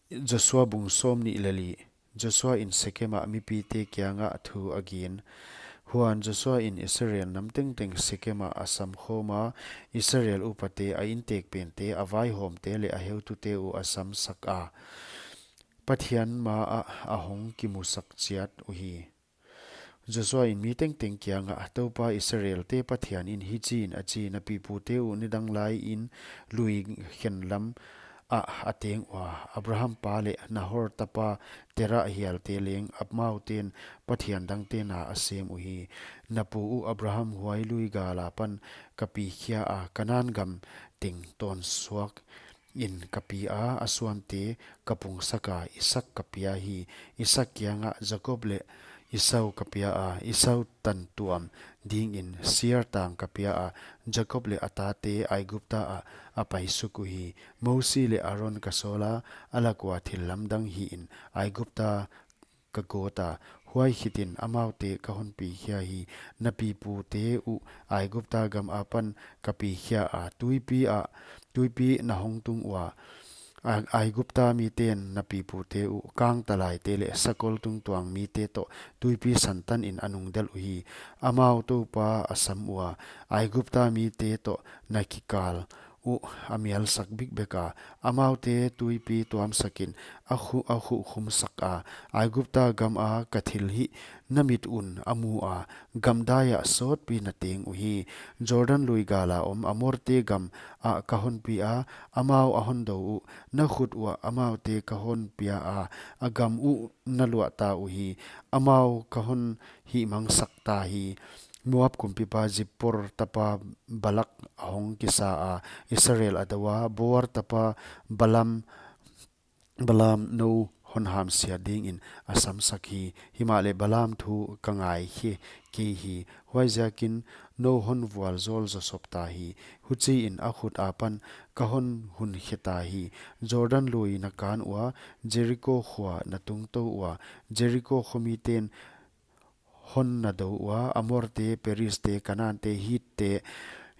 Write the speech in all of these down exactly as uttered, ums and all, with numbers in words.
Joshua bung sawmnih leh li. Joshua in Shechem ah mipite kiangah thu a gen. Huan Joshua in Israel nam tengteng Shechem ah a samkhawm a, Israel upate, a intekpente, a vaihawmte leh a heutute uh a samsak a, Pathian ma ah a hong kimusak chiat uhi. Joshua in mi tengteng kiangah, Toupa Israelte Pathian in hichiin a chi: Na pipute uh nidang lai in lui khen lam ah a teng ua, Abraham pa leh Nahor tapa Terah hialte leng, amauten pathian dangte na a sem uhi. Na pu uh Abraham huai lui gal apan ka pi khia a, Kanan gam teng tawn suak in ka pi a, a suante ka pungsak a, Isaak ka pia hi. Isaak kiangah, Jakob leh Esau ka pia a, Esau tantuam dingin Seir tang ka pia a, Jakob leh a tate Aigupta ah a paisuk uhi. Mosi leh Aron ka sawl a, a lak ua thillamdang hihin Aigupta ka gawt a, huai khitin amaute ka hon pi khia hi. Na pipute uh Aigupta gam apan ka pi khia a, tuipi ah, tuipi na hong tung ua, a, Aigupta miten na pipute uh kangtalaite leh sakol tungtuang mite toh tuipi santan in a nungdelh uhi. Amau Toupa a sam ua, Aigupta mite toh na kikal uh a mialsak bikbek a, amaute tuipi tuamsakin a khu-, a khuhkhumsak a, Aigupta gam a ka thilhih na mit un a mu a, gamdai ah sawtpi na teng uhi. Jordan lui gal a om Amorte gam ah ka hon pi a, amau a hon dou uh, na khut uah amaute ka hon pia a, a gam uh na luahta uhi. Amau ka hon hihmangsak ta hi. Moab kumpipa Zippor tapa Balak a hong kisa a, Israel a dou a, Beor tapa Balaam, Balaam nou hon hamsia dingin a samsak hi. Himahleh Balaam thu ka ngaikhe kei hi. Huaiziakin nou hon vualzawl zawsop ta hi. Huchiin a khut apan ka hon hunkhe ta hi. Jordan lui na kan ua, Jeriko khua na tungtou ua, Jeriko khomiten hon na dou ua, Amorte, Perizte, Kanaante, Hitte,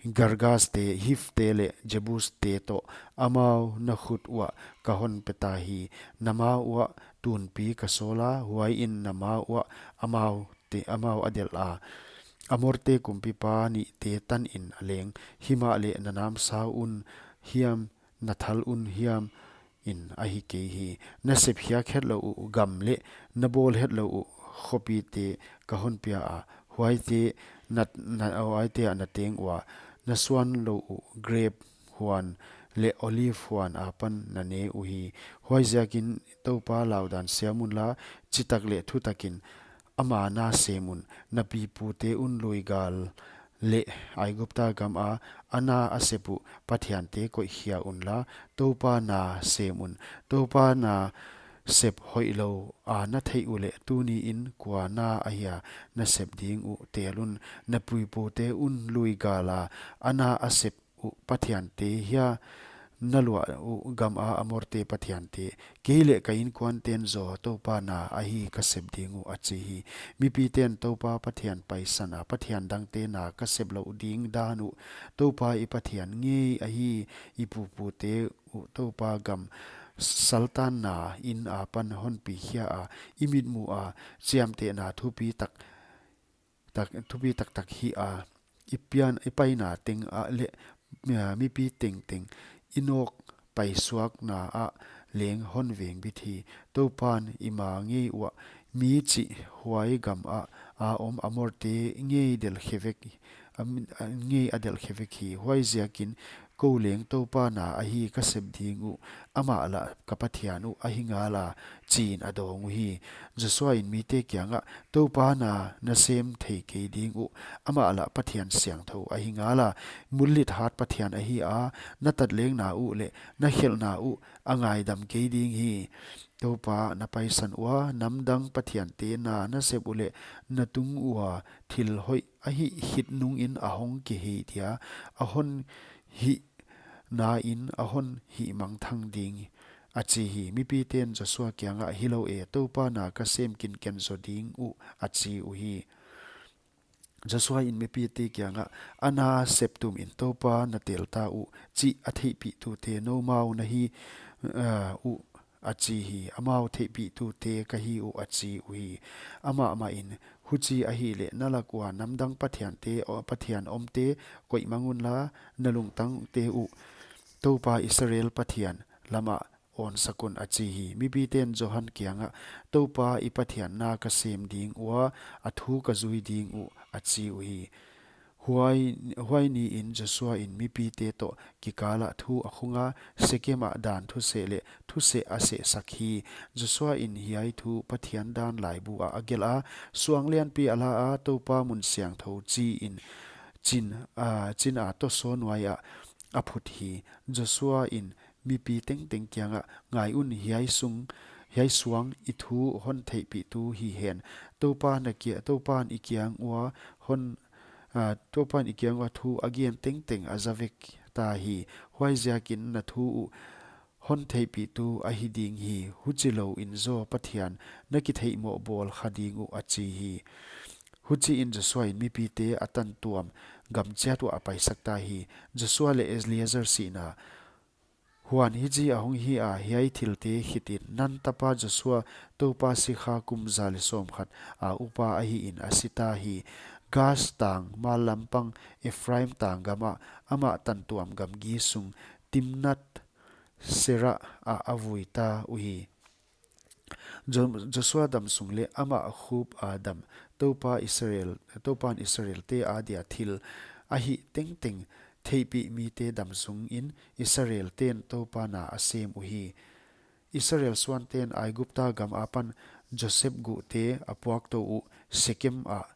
Girgaste, Hivte leh Jebuste toh amau na khut uah ka hon pe ta hi. Na ma uah tunpi ka sawl a, huaiin na ma uah amaute, amau a delh a, Amorte kumpipa nihte tanin a leng. Himahleh na namsau un hiam, na thal un hiam in ahi kei hi. Na sep khiak hetlou uh gam leh na bawl hetlou uh khopite ka hon pia a, huaite na, na, huaite ah na teng ua, na suan lou uh grep huan leh olive huan apan na ne uhi. Huaiziakin Toupa laudan siam unla, chitak leh thutakin ama na sem un. Na pipute un lui gal leh Aigupta gam a a na a sep uh pathiante koih khia unla, Toupa na sem un. Toupa na sep hoihlou a na theih uleh, tuniin kua na ahia na sep ding uh tel un. Na pipute un lui gal a a na a sep uh pathiante hia na luah uh gam a Amorte pathiante? Kei leh ka inkuanten zaw Toupa na ahi ka sep ding uh, a chi hi. Mipiten Toupa Pathian paisan a pathian dangte na ka sep lou ding dan uh, Toupa i Pathian ngei ahi i pupute uh Toupa gam saltanna in apan hon pi khia a, i mitmuh a chiamtehna thupi tak tak, thupi taktak hi a, i pian, i paina teng ah leh, ah, mipi tengteng i nawk paisuakna ah leng hon vengbit hi. Toupan i ma ngei uah mi chih huai gam ah a om Amorte ngei delh khe vek, am, a ngei a delh khe vek hi. Huaiziakin kou leng Toupa na ahi ka sep ding uh, amah lah ka Pathian uh ahi ngala, chiin a dawng uhi. Joshua in mite kiangah, Toupa na na sem thei kei ding uh, amah lah Pathian siangthou ahi ngala, mullit hat Pathian ahi a, na tatlengna uh leh na khelhna uh a ngaidam kei ding hi. Toupa na paisan ua, namdang pathiante na na sep uleh, na tung ua thil hoih a hih khit nungin a hong kihei dia, a hon hihna in a hon hihmangthang ding, a chi hi. Mipiten Joshua kiangah, Hilou e, Toupa na ka sem kinken zaw ding uh, a chi uhi. Joshua in mipite kiangah, A na sep tumin Toupa na tel ta uh chih a theihpihtute noumau na hi, ah, uh, a chi hi. Amau theihpihtute ka hi uh, a chi uhi. Amah mahin, huchi ahihleh na lak ua namdang pathiante, pathian omte koih mang unla, na lungtangte uh Toupa Israel Pathian lamah awnsak un, a chi hi. Mipite'n Johan kiangah, Toupa i Pathian na ka sem ding ua, a thu ka zui ding uh, a chi uhi. Huai, huai niin Joshua in mipite toh kikalah thu a khunga, Shechem ah dan thuseh leh thuseh a sehsak hi. Joshua in hiai thu Pathian dan laibu ah a gelh a, suang lianpi a la a, Toupa mun siangthou chi in chin, a, chin a tosaw nuai ah a phut hi. Joshua in mipi tengteng kiangah, Ngai un, hiai sung, hiai suang i thu hon theihpihtu hi hen. Toupa na kia, Toupa'n i kiang ua hon, a, Toupa'n i kiang ua thu a gen tengteng a za vek ta hi. Huaiziakin na thu uh hon theihpihtu ahi ding hi. Huchilouin zaw Pathian na kitheihmoh bawl kha ding uh, a chi hi. Huchiin Joshua in mipite a tantuam gam chiat uah a paisak ta hi. Joshua leh Eleazar sihna. Huan hichi a hong hi a, hiai thilte khitin Nun tapa Joshua, Toupa sikha kum za leh sawmkhat a upa ahiin a si ta hi. Gaza tang mallam pang Ephraim tang gamah amah tantuam gamgi sung Timnat Serah ah a vui ta uhi. Jo-, Joshua damsung leh amah khup a dam, Toupa Israel, Toupa'n Israelte adia thil a hih tengteng theihpih mite damsungin Israelte'n Toupa na a sem uhi. Israel suante'n Aigupta gam apan Joseph guhte a puaktou uh, Shechem ah,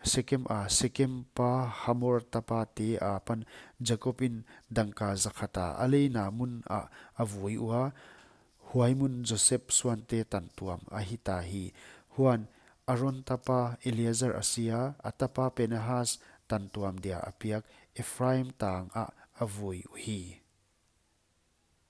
Shechem a, Shechem pa Hamor tapate apan Jakob in dangka za khat a a leina mun ah a vui ua, huai mun Joseph suante tantuam ahi ta hi. Huan Aron tapa Eleazar a si a, a tapa Phinehas tantuam dia a piak, Ephraim tang ah a vui uhi.